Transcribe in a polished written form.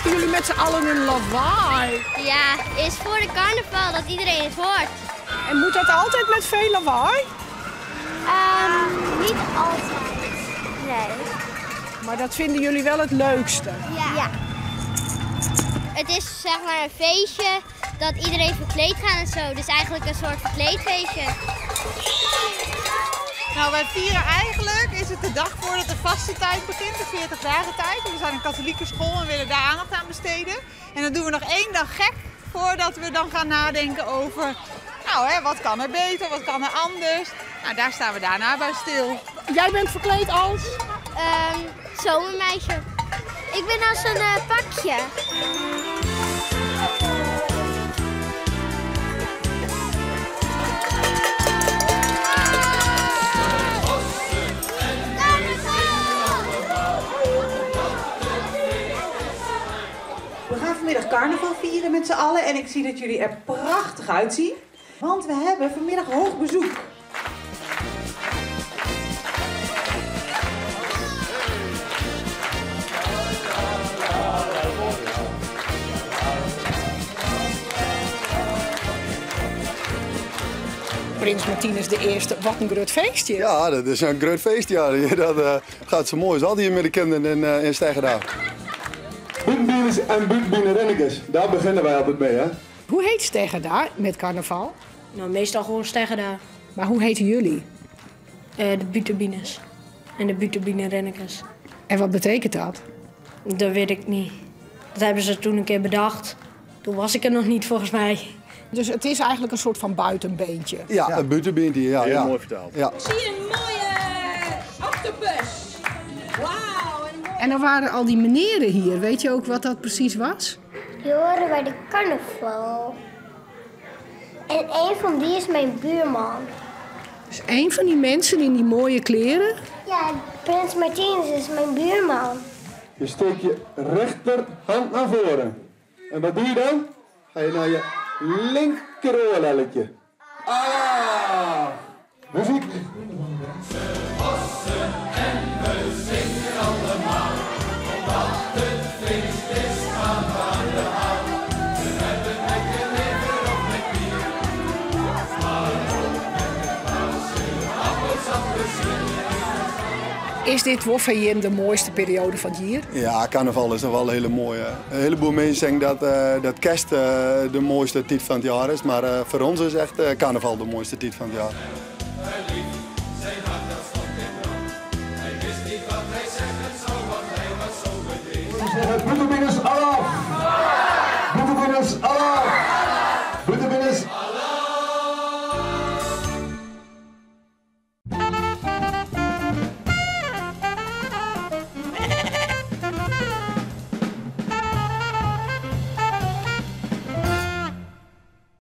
maken jullie met z'n allen een lawaai? Ja, is voor de carnaval dat iedereen het hoort. En moet dat altijd met veel lawaai? Niet altijd. Nee. Maar dat vinden jullie wel het leukste? Ja. Het is zeg maar een feestje dat iedereen verkleed gaat en zo. Dus eigenlijk een soort verkleedfeestje. Nou, wij vieren eigenlijk, is het de dag voordat de vaste tijd begint, de 40 dagen tijd. We zijn een katholieke school en willen daar aandacht aan besteden. En dan doen we nog één dag gek voordat we dan gaan nadenken over, nou hè, wat kan er beter, wat kan er anders. Nou, daar staan we daarna bij stil. Jij bent verkleed als? Zomermeisje. Ik ben als een pakje. We gaan vanmiddag carnaval vieren met z'n allen en ik zie dat jullie er prachtig uitzien. Want we hebben vanmiddag hoog bezoek. Prins Martinus de Eerste, wat een groot feestje. Ja, dat is een groot feest, ja. Dat gaat zo mooi. Is altijd hier met de kinderen in Steggerda. Buurtbieners en buurtbienerinnekes, daar beginnen wij altijd mee, hè? Hoe heet Steggerda met carnaval? Nou, meestal gewoon Steggerda. Maar hoe heten jullie? De buurtbieners en de buurtbienerinnekes. En wat betekent dat? Dat weet ik niet. Dat hebben ze toen een keer bedacht. Toen was ik er nog niet, volgens mij. Dus het is eigenlijk een soort van buitenbeentje. Ja, een buitenbeentje, ja. Heel ja. mooi vertaald. Ja. Ik zie een mooie octopus. Wauw. En dan waren al die meneren hier. Weet je ook wat dat precies was? Die horen bij de carnaval. En een van die is mijn buurman. Dus een van die mensen in die mooie kleren? Ja, Prins Martinus is mijn buurman. Je steekt je rechterhand naar voren. En wat doe je dan? Ga je naar je linkeroorlelletje. Ah! Muziek. Is dit Wolfheen de mooiste periode van het jaar? Ja, carnaval is nog wel een hele mooie. Een heleboel mensen zeggen dat kerst de mooiste tijd van het jaar is. Maar voor ons is echt carnaval de mooiste tijd van het jaar.